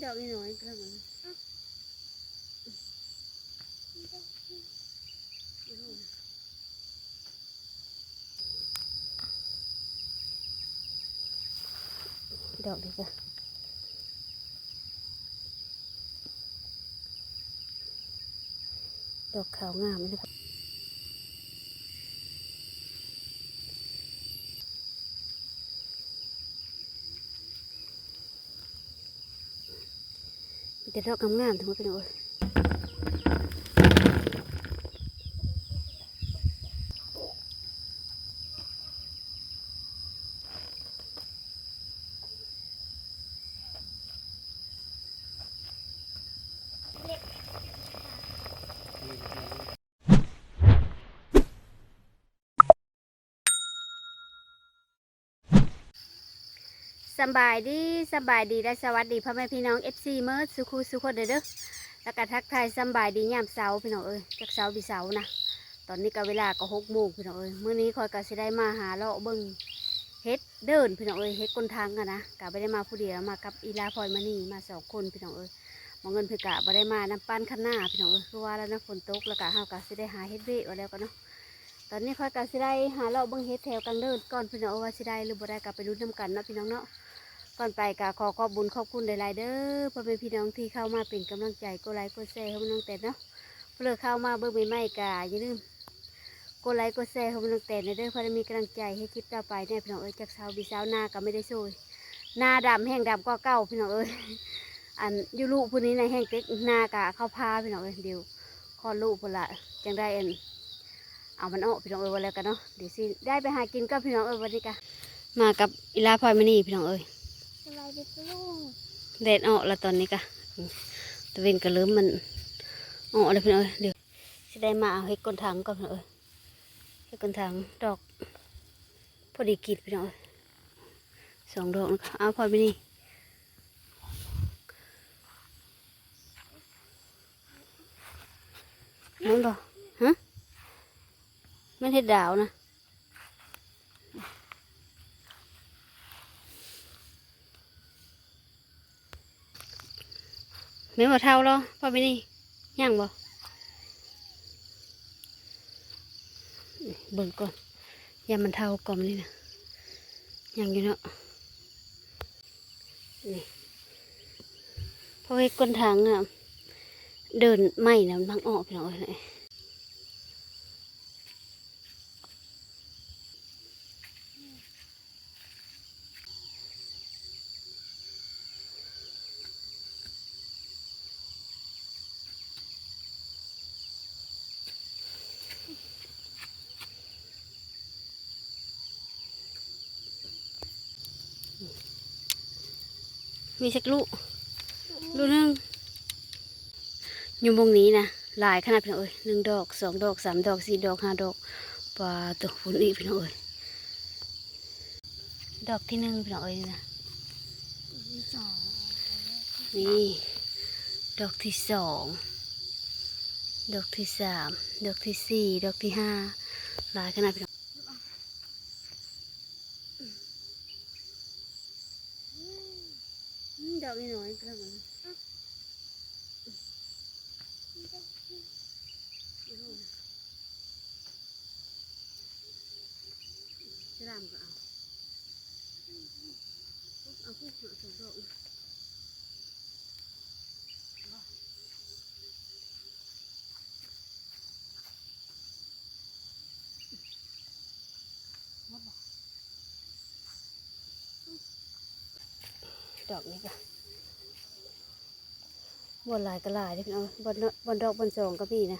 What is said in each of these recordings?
ດອກນ້ອຍໆ ດອກນີ້ກະ ດອກຂາວງາມເດ້. ມີແຕ່ດອກງາມໆ ທັງໝົດ ພີ່ນ້ອງເອີຍ. ສຳບາຍດີ ສຳບາຍດີ ແລະ ສະຫວັດດີພໍ່ແມ່ພີ່ນ້ອງ ເອັຟຊີ ເໝິດສູ່ຄູ່ສູ່ຄົນເດີ ແລ້ວກະທັກທາຍສຳບາຍດີຍາມເຊົ້າ ພີ່ນ້ອງເອີຍ ຈັກເຊົ້າບໍ່ເຊົ້ານະ. ຕອນນີ້ກະເວລາກະຫົກໂມງ ພີ່ນ້ອງເອີຍ. ມື້ນີ້ຂ້ອຍກະຊິໄດ້ມາຫາເລາະເບິ່ງເຫັດເດີ່ນ ພີ່ນ້ອງເອີຍ ເຫັດກົ້ນຖັງຫັ້ນນະ. ກະບໍ່ໄດ້ມາຜູ້ດຽວ ມາກັບອີ່ຫຼ້າພອຍມະນີ ມາສອງຄົນ ພີ່ນ້ອງເອີຍ. ໝໍເງິນເພິ່ນກະບໍ່ໄດ້ມານຳປານຄັນນາ ພີ່ນ້ອງເອີຍ ຄືວ່າແລ້ວນະ ຝົນຕົກ ແລ້ວກະເຮົາກະຊິໄດ້ຫາເຫັດເວະວ່າແລ້ວກະເນາະ. ຕອນນີ້ຂ້ອຍກະຊິໄດ້ຫາເລາະເບິ່ງເຫັດແຖວກາງເດີ່ນກ່ອນ ພີ່ນ້ອງເອີຍ ວ່າຊິໄດ້ຫຼືບໍ່ໄດ້ ກະໄປລຸ້ນນຳກັນເນາະ ພີ່ນ້ອງເນາະ. ກ່ອນໄປກະຂໍຂອບບຸນຂອບຄຸນຫຼາຍໆເດີ ພໍ່ແມ່ພີ່ນ້ອງທີ່ເຂົ້າມາເປັນກຳລັງໃຈ ກົດໄລກົດແຊໃຫ້ນ້ອງແຕນເນາະ. ຜູ້ເລີກເຂົ້າມາເບິ່ງໃໝ່ໆກະຢ່າລືມກົດໄລກົດແຊໃຫ້ນ້ອງແຕນແດ່ເດີ ເພື່ອໄດ້ມີກຳລັງໃຈເຮັດຄລິບຕໍ່ໄປແດ່ ພີ່ນ້ອງເອີຍ. ຈັກເຊົ້າບໍ່ເຊົ້າ ນາກະບໍ່ໄດ້ໂຊຍ ນາດຳແຮງດຳກວ່າເກົ່າ ພີ່ນ້ອງເອີຍ. ອັນຢູ່ລຸພຸ້ນນີ້ນະ ແຮງເຕັກ ນາກະເຂົ້າພາ ພີ່ນ້ອງເອີຍ. ດຽວຄອດລູກພຸ້ນລະ ຈັ່ງໄດ້ອັນ ເອົາມັນອອກ ພີ່ນ້ອງເອີຍ ວ່າແລ້ວກະເນາະ. ດຽວຊິໄດ້ໄປຫາກິນກ່ອນ ພີ່ນ້ອງເອີຍ. ວັນນີ້ກະມາກັບອີ່ຫຼ້າພອຍມະນີ ພີ່ນ້ອງເອີຍ. ສະບາຍດີປ້າລຸງ. ແດດອອກລະຕອນນີ້ກະ ຕາເວັນກະເລີ່ມມັນອອກແລ້ວ ພີ່ນ້ອງເອີຍ. ດຽວຊິໄດ້ມາເອົາເຫັດກົ້ນຖັງກ່ອນ ພີ່ນ້ອງເອີຍ. ເຫັດກົ້ນຖັງດອກພໍດີກິນ ພີ່ນ້ອງເອີຍ ສອງດອກ. ເອົາພອຍມະນີ ແມ່ນບໍ່? ຮະ? ແມ່ນເຫັດດາວນະ. ແມ່ນບໍ່ເຖົ້າລະ ພໍ່ແມ່ນີ້? ຍັງບໍ່? ເບິ່ງກ່ອນ ຢ້ານມັນເຖົ້າກ່ອນນີ້ນະ. ຍັງຢູ່ເນາະ. ນີ້ ເພາະເຫັດກົ້ນຖັງນະ ເດີ່ນໃໝ່ນະ ມັນມັກອອກ ພີ່ນ້ອງເອີຍ. ມີຈັກລູກ? ລູກໜຶ່ງ. ຢູ່ໝ່ອງນີ້ນະ ຫຼາຍຂະໜາດ ພີ່ນ້ອງເອີຍ. ໜຶ່ງດອກ ສອງດອກ ສາມດອກ ສີ່ດອກ ຫ້າດອກ. ປາໂຕ ພຸ້ນອີກ ພີ່ນ້ອງເອີຍ. ດອກທີໜຶ່ງ ພີ່ນ້ອງເອີຍ ນີ້ນະ. ນີ້ ດອກທີສອງ ດອກທີສາມ ດອກທີສີ່ ດອກທີຫ້າ. ຫຼາຍຂະໜາດ ພີ່ນ້ອງ. ອືມ ດອກນ້ອຍໆ ກະ ສະຫຼາມກະເອົາ ເອົາ ເອົາ ເອົາສອງດອກ. ດອກນີ້ກະ ບ່ອນຫຼາຍກະຫຼາຍເດ້ ພີ່ນ້ອງ. ບ່ອນ ບ່ອນດອກບ່ອນສອງກະມີນະ.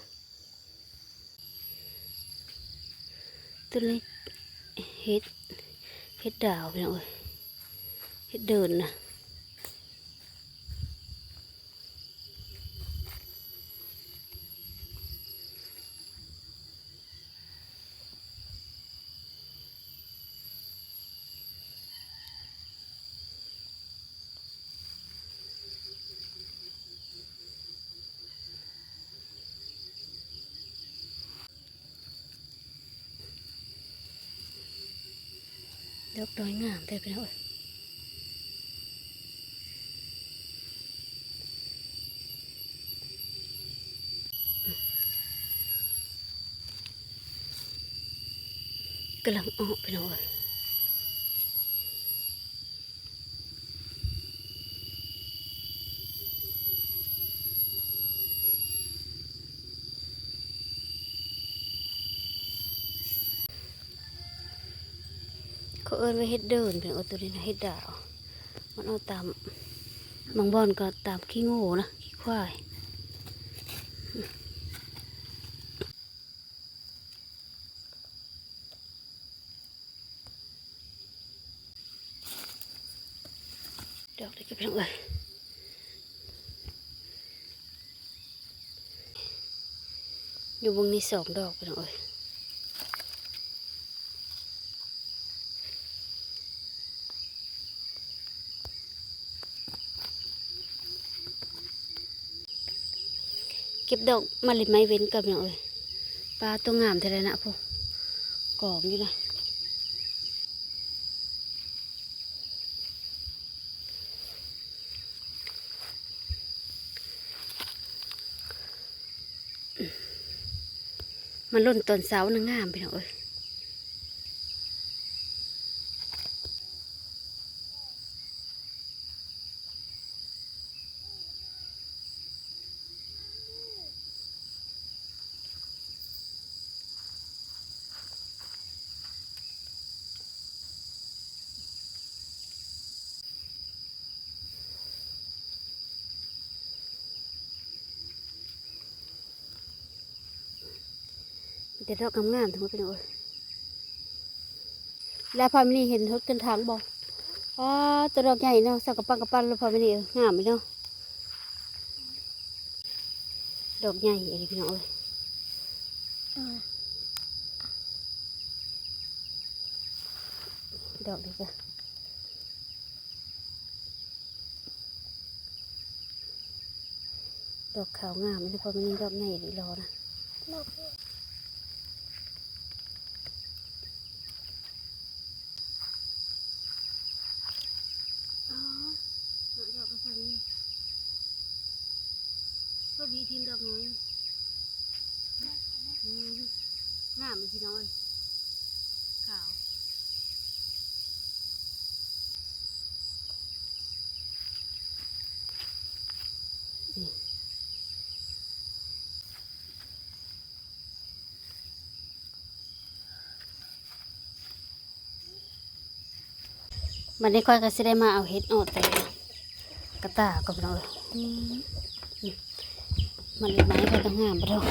ໂຕນີ້ເຫັດ ເຫັດດາວ ພີ່ນ້ອງເອີຍ ເຫັດເດີ່ນນະ. ດອກນ້ອຍງາມແທ້ ພີ່ນ້ອງເອີຍ. ກຳລັງອອກ ພີ່ນ້ອງເອີຍ. ເຂົາເອີ້ນວ່າເຫັດເດີນ ເປັນ ໂອ ໂຕນີ້ນະ ເຫັດດາວ. ມັນອອກຕາມ ບາງບ່ອນກໍຕາມຂີ້ງູນະ ຂີ້ຄວາຍ. ດອກເລັກ ພີ່ນ້ອງເອີຍ. ຢູ່ເບິ່ງນີ້ສອງດອກ ພີ່ນ້ອງເອີຍ. ເກັບດອກມະລິດໄມ້ເວັນກ່ອນ ພີ່ນ້ອງເອີຍ. ປາ ຕົວງາມແທ້ລະນະ ພຸ້ນ ກອງຢູ່ນະ. ມາຫຼົ່ນຕອນເຊົ້ານະ ງາມ ພີ່ນ້ອງເອີຍ. ມີແຕ່ດອກງາມໆ ທັງໝົດ ພີ່ນ້ອງເອີຍ. ແລ້ວພາມິນີເຫັນຮອດເຄິ່ງທາງບໍ່? ອໍ ຕົວດອກໃຫຍ່ເນາະ ສ່ຳກະປັ້ນກະປັ້ນ ແລ້ວພາມິນີ ເອີ ງາມອີ່ເນາະ. ດອກໃຫຍ່ອີ່ຫຼີ ພີ່ນ້ອງເອີຍ. ດອກນີ້ກະ ດອກຂາວງາມ ອັນນີ້ພໍມີດອກໃຫຍ່ອີ່ຫຼີລອນະ. ອໍ ດອກກະສັນນີ້ ເພິ່ນຫວີຖິ້ມດອກນ້ອຍ. ອືມ ງາມ ພີ່ນ້ອງເອີຍ ຂາວ. ບັດນີ້ຂ້ອຍກໍຊິໄດ້ມາເອົາເຫັດອອກແຕ່ກະຕ່າກ່ອນ ພີ່ນ້ອງເອີຍ. ອືມ ມັນໄມ້ກໍງາມບໍ່ດອກ.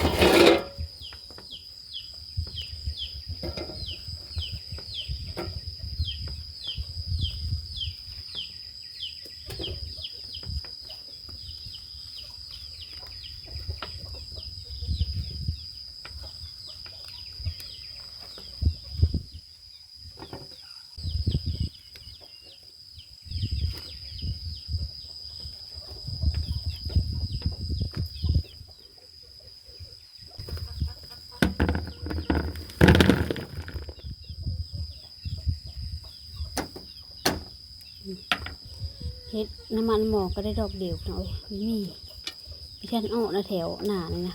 ເຫັດນ້ຳມັນໝໍ້ກໍໄດ້ດອກດຽວເນາະ ບໍ່ມີ ມີແຕ່ອອກນະ ແຖວໜ້ານີ້ນະ.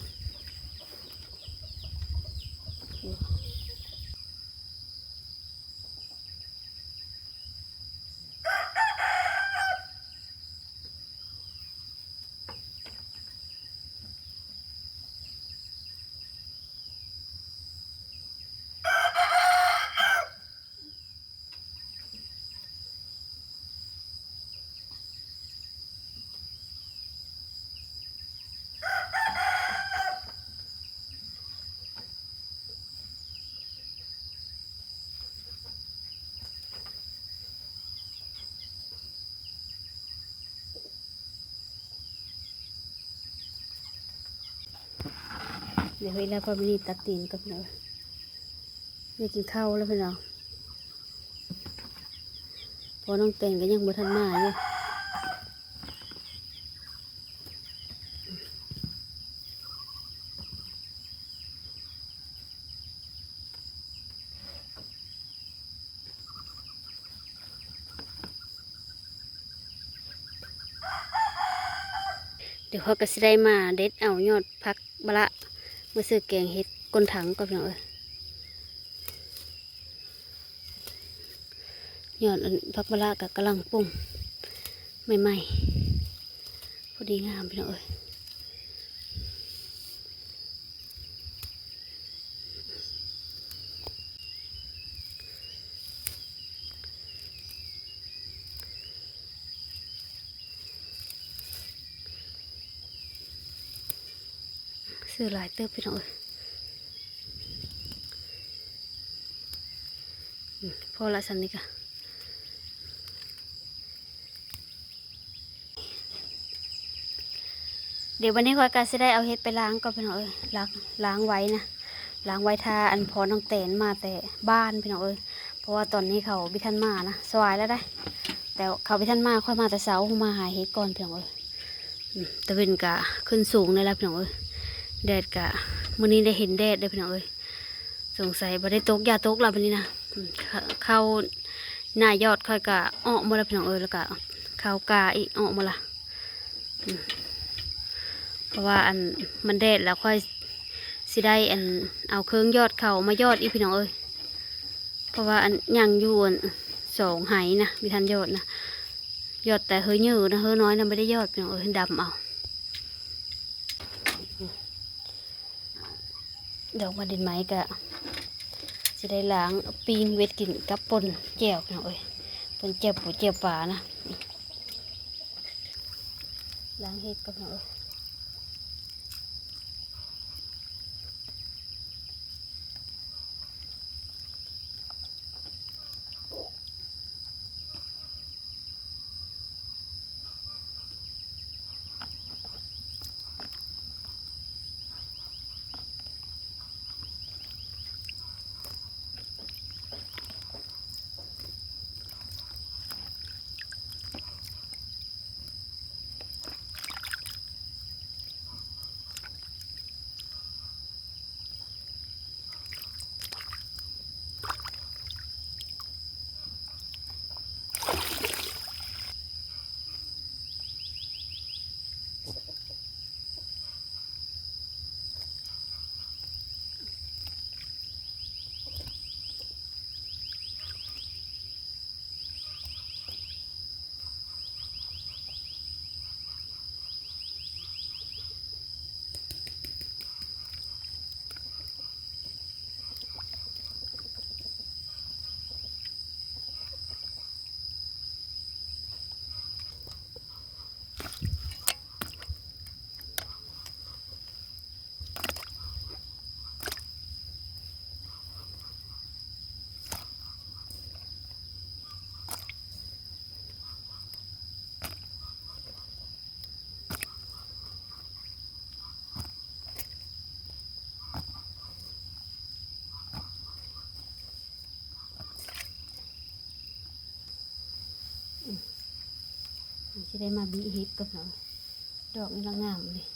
ດຽວເວລາພໍມີຕັດຕີນກ່ອນເນາະ ໄດ້ກິນເຂົ້າແລ້ວພີ່ນ້ອງ. ພໍ່ນ້ອງແຕນກໍຍັງບໍ່ທັນມາຢູ່. ດຽວເຮົາກໍຊິໄດ້ມາເດັດເອົາຍອດຜັກ ມະລະ ມາຊື້ແກງເຫັດກົ້ນຖັງກ່ອນ ພີ່ນ້ອງເອີຍ. ຍອດອັນຜັກມະລະກໍກຳລັງປົ່ງໃໝ່ໆ ພໍດີງາມພີ່ນ້ອງເອີຍ. ຊື້ຫຼາຍເຕີບພີ່ນ້ອງເອີຍ. ອືມ ພໍລະສ່ຳນີ້ກະ ດຽວບັດນີ້ຂ້ອຍກະຊິໄດ້ເອົາເຫັດໄປລ້າງກ່ອນພີ່ນ້ອງເອີຍ. ລ້າງ ລ້າງໄວ້ນະ ລ້າງໄວ້ຖ້າອັນພໍ່ນ້ອງແຕນມາແຕ່ບ້ານພີ່ນ້ອງເອີຍ. ເພາະວ່າຕອນນີ້ເຂົາບໍ່ທັນມານະ ສວາຍແລ້ວໄດ໋ ແຕ່ເຂົາບໍ່ທັນມາ ຂ້ອຍມາແຕ່ເຊົ້າ ມາຫາເຫັດກ່ອນພີ່ນ້ອງເອີຍ. ອືມ ຕາເວັນກະຂຶ້ນສູງແລ້ວລະພີ່ນ້ອງເອີຍ. ແດດກະ ມື້ນີ້ໄດ້ເຫັນແດດເດີພີ່ນ້ອງເອີຍ. ສົງໄສບໍ່ໄດ້ຕົກ ຢ່າຕົກລະບັດນີ້ນະ. ອືມ ເຂົ້າ ເຂົ້າໜ້າຍອດຂ້ອຍກະອອກໝົດລະພີ່ນ້ອງເອີຍ ແລ້ວກະເຂົ້າກ້າອີກອອກໝົດລະ. ອືມ ເພາະວ່າອັນມັນແດດລະ ຂ້ອຍຊິໄດ້ອັນເອົາເຄິ່ງຍອດເຂົ້າມາຍອດອີກພີ່ນ້ອງເອີຍ. ເພາະວ່າອັນຍັງຢູ່ອັນສອງໄຮ່ນະ ບໍ່ທັນຍອດນະ. ຍອດແຕ່ເຮີເຍີນະ ເຮີນ້ອຍນະບໍ່ໄດ້ຍອດພີ່ນ້ອງເອີຍ ດຳເອົາ. ດອກມາດິນໄມ້ກະຊິໄດ້ລ້າງ ປີ້ງເວັດກິນກັບປົ່ນແຈ່ວພີ່ນ້ອງເອີຍ. ປົ່ນແຈ່ວປູແຈ່ວປານະ. ລ້າງເຫັດກ່ອນເນາະ. ອືມ ຊິໄດ້ມາບີເຫັດກ່ອນເນາະ ດອກນີ້ລະງາມເລີຍ.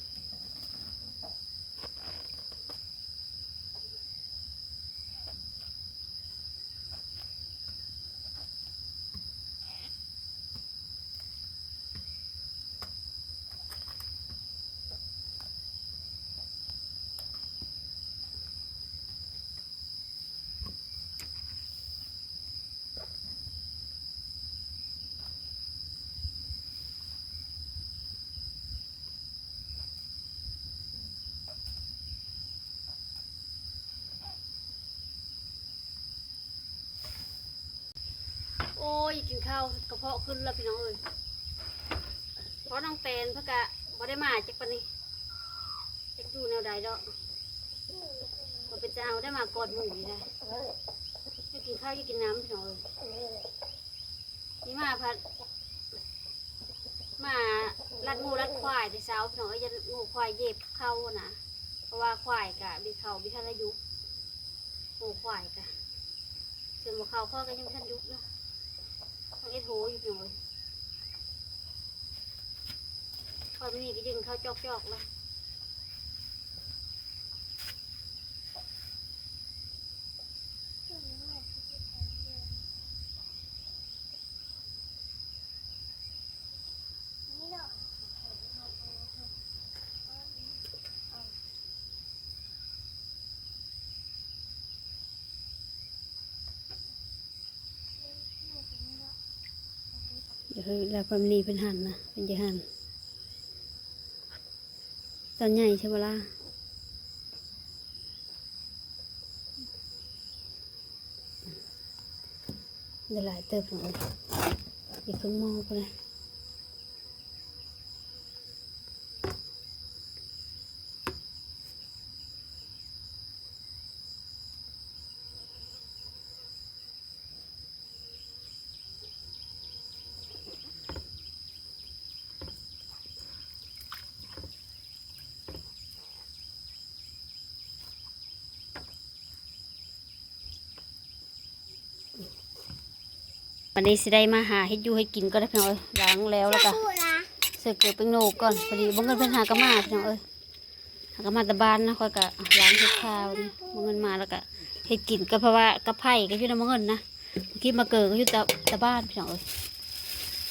ໂອ້ຍ ກິນເຂົ້າກະເພາະຂຶ້ນລະພີ່ນ້ອງເອີຍ. ພໍ່ນ້ອງແຕນເພິ່ນກະບໍ່ໄດ້ມາຈັກປານນີ້ ຈັກຢູ່ແນວໃດດອກ. ບໍ່ເປັນຕາເອົາໄດ້ມາກ່ອນໝູ່ນີ້ໄດ໋. ຢາກກິນເຂົ້າຢາກກິນນ້ຳພີ່ນ້ອງເອີຍ. ນີ້ມາພັດ ມາລັດງົວລັດຄວາຍແຕ່ເຊົ້າພີ່ນ້ອງເອີຍ. ຢ້ານງົວຄວາຍເຫຢີບເຂົ້ານະ ເພາະວ່າຄວາຍກະບີເຂົ້າ ບີທັນລະຢຸກ. ໂອ້ ຄວາຍກະ ເຊິ່ງບໍ່ເຂົ້າ ຂ້ອຍກະຍັງບໍ່ທັນຢຸກເນາະ ຍັງເຮັດໂຫຢູ່ພີ່ນ້ອງເອີຍ. ຂ້ອຍມື້ນີ້ກະຈຶ່ງເຂົ້າຈອກໆລະ. ເຮີ້ຍ ແລ້ວພາມີເພິ່ນຫັ້ນນະ ເພິ່ນຈະຫັ້ນ ຕອນໃຫຍ່ໃຊ່ບໍ່ລະ? ໄດ້ຫຼາຍເຕີບເນາະ ອີກເຄິ່ງໝໍ້ພຸ້ນນະ. ວັນນີ້ຊິໄດ້ມາຫາເຮັດຢູ່ເຮັດກິນກ່ອນເດີພີ່ນ້ອງເອີຍ. ລ້າງແລ້ວ ແລ້ວກະໃສ່ເກືອແປ້ງໂນກ່ອນ. ພໍດີບໍ່ເງິນເພິ່ນຫາກະມາພີ່ນ້ອງເອີຍ. ຫາກະມາແຕ່ບ້ານນະ, ຂ້ອຍກະລ້າງເຮັດຄາວນີ້ ບໍ່ເງິນມາ ແລ້ວກະເຮັດກິນ ກໍເພາະວ່າກັບໄຜ່ກໍຢູ່ນຳບໍ່ເງິນນະ, ມາກິນມາເກີກໍຢູ່ແຕ່ ແຕ່ບ້ານພີ່ນ້ອງເອີຍ.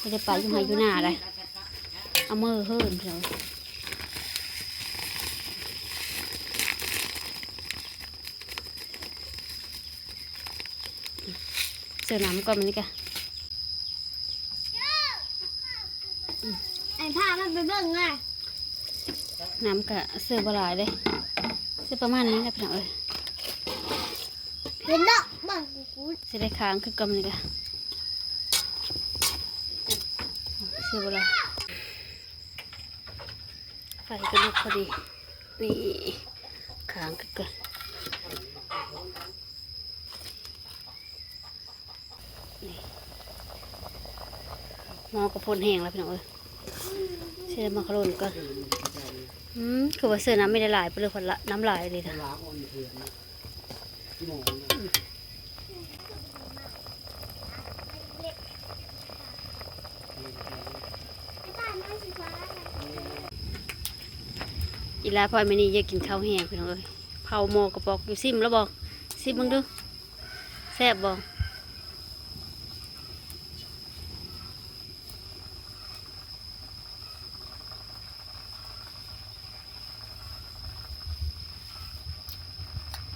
ບໍ່ໄດ້ໄປຢູ່ໄຮ່ຢູ່ນາໃດ ອາເມີເຮີນພີ່ນ້ອງເອີຍ. ເສີນ້ຳກ່ອນ ມື້ນີ້ກະ ໃຫ້ພາມັນໄປເບິ່ງນະ. ນ້ຳກະເສີບໍ່ຫຼາຍເດ້ ເສີປະມານນີ້ແຫຼະພີ່ນ້ອງເອີຍ. ເຫັນດອກເບິ່ງ ຊິໄດ້ຄ້າງຄືເກົ່າມື້ນີ້ກະ ເສີບໍ່ຫຼາຍ. ໄຟກະລຸກພໍດີ ນີ້ ຄ້າງຄືເກົ່າ. ນີ້ ໝໍ້ກະພົ້ນແຫ້ງແລ້ວພີ່ນ້ອງເອີຍ. ຊິໄດ້ມາຂະໂລນກ່ອນ. ອືມ ຄືວ່າເສີນ້ຳໄມ່ໄດ້ຫຼາຍ ເພາະວ່ານ້ຳຫຼາຍອີ່ຫຼີນະ. ອີ່ຫຼ້າພອຍມື້ນີ້ຢາກກິນເຂົ້າແຫ້ງພີ່ນ້ອງເອີຍ. ເຜົາໝໍ້ກະປອກຢູ່ ຊິມແລ້ວບໍ່? ຊິມເບິ່ງດູ ແຊບບໍ່?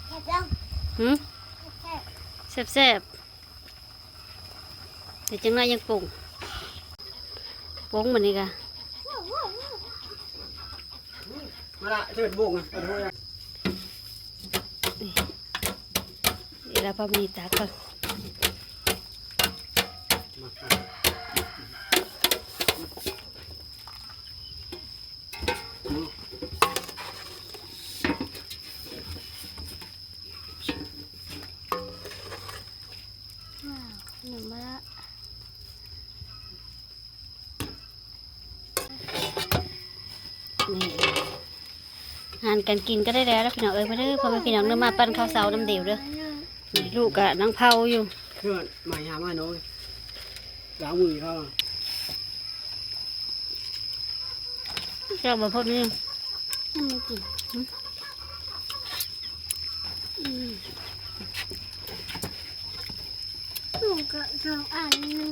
ແຊບບໍ່? ຫືມ? ແຊບໆ. ດຽວຈັກໜ້ອຍຍັງປຸງ ປຸງບາດນີ້ກະ ມາລະ ເຊີນບຸ້ງ ມາດູ ນີ້ລະ ພໍມີຕັກກ່ອນ. ນີ້ ອາຫານການກິນກະໄດ້ແລ້ວລະພີ່ນ້ອງເອີຍ. ມາເດີ ພໍ່ແມ່ພີ່ນ້ອງເດີ ມາປັ້ນເຂົ້າເຊົ້ານຳເດວເດີ. ນີ້ ລູກກະນັ່ງເຜົາຢູ່ ເພື່ອນມາຫາມາໂນຍ ລ້າງມືເຂົາ. ແຊບບໍ່ ພວກນີ້? ຍັງບໍ່ກິນ. ອືມ ອືມ ໜູກະສອງອັນໜຶ່ງ.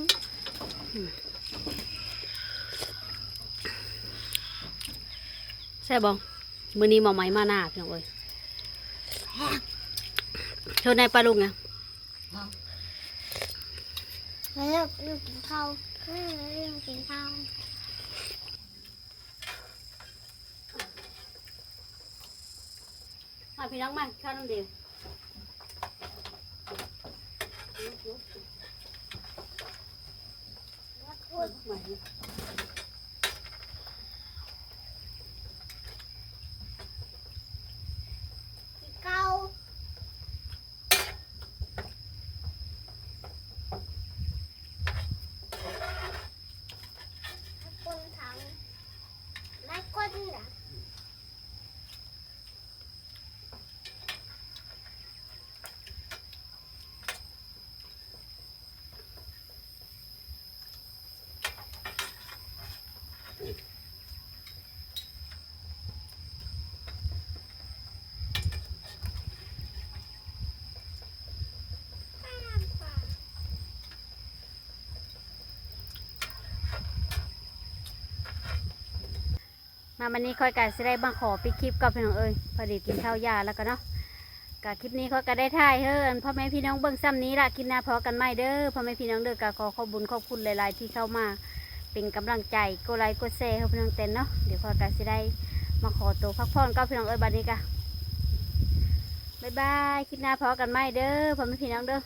ແຊບບໍ່? ມື້ນີ້ໝໍໄມ້ມາໜ້າພີ່ນ້ອງເອີຍ. ໂທດໄດ້ປ້າລຸງນະ. ແລ້ວລູກກິນເຂົ້າ ແລ້ວລູກກິນເຂົ້າ. ມາພີ່ນ້ອງມາ ເຂົ້ານຳເດວ. ເຂົ້າ. ຄົນທຳ ຫຼາຍຄົນນະ. ມາ ບາດນີ້ຂ້ອຍກະຊິໄດ້ມາຂໍປິດຄລິບກ່ອນພີ່ນ້ອງເອີຍ. ພໍດີກິນເຂົ້າຢາແລ້ວກະເນາະ ກະຄລິບນີ້ຂ້ອຍກະໄດ້ຖ່າຍໃຫ້ອັນພໍ່ແມ່ພີ່ນ້ອງເບິ່ງຊ່ຳນີ້ລະ ຄລິບໜ້າພໍ້ກັນໃໝ່ເດີພໍ່ແມ່ພີ່ນ້ອງເດີ ກະຂໍຂອບບຸນຂອບຄຸນຫຼາຍໆທີ່ເຂົ້າມາເປັນກຳລັງໃຈ ກົດໄລກົດແຊໃຫ້ພີ່ນ້ອງແຕນເນາະ ດຽວຂ້ອຍກະຊິໄດ້ມາຂໍໂຕພັກຜ່ອນກ່ອນພີ່ນ້ອງເອີຍ ບາດນີ້ກະບາຍບາຍ ຄລິບໜ້າພໍ້ກັນໃໝ່ເດີພໍ່ແມ່ພີ່ນ້ອງເດີ.